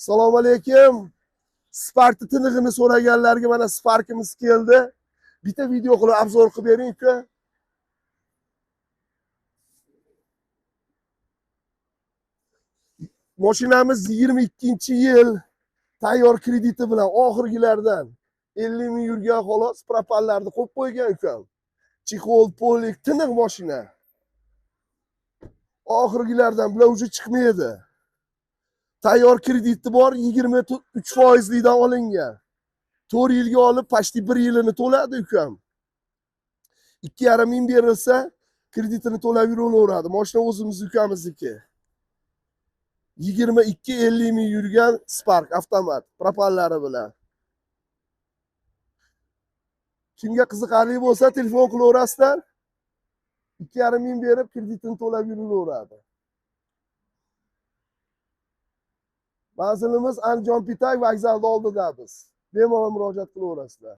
Assalomu alaykum. Sparkni tinig'ini so'raganlarga mana Sparkimiz keldi. Bitta video qilib obzor qilib bering uka. Mashinamiz 22-yil tayyor krediti bilan oxirgilardan 50 ming yurgan xolos, propanlarni qo'yib qo'ygan ukam. Chexol, polik, tiniq mashina. Oxirgilardan bular уже chiqmaydi. Tayyor krediti bor, 23%likdan olingan. 4 yilga olib, почти 1 yilini to'ladi ukam. 2,5 ming berilsa, kreditini to'lab yuraveradi. Mashina o'zimiz ukamizniki. 22-50 ming yurgan Spark avtomat propanlari bilan. Kimga qiziqarli bo'lsa telefon qilaverasizlar. 2,5 ming berib kreditini to'lab yuraveradi. Manzilimiz Andijon Pitak vokzalning oldida biz. Bemalol murojaat qilaverasizlar.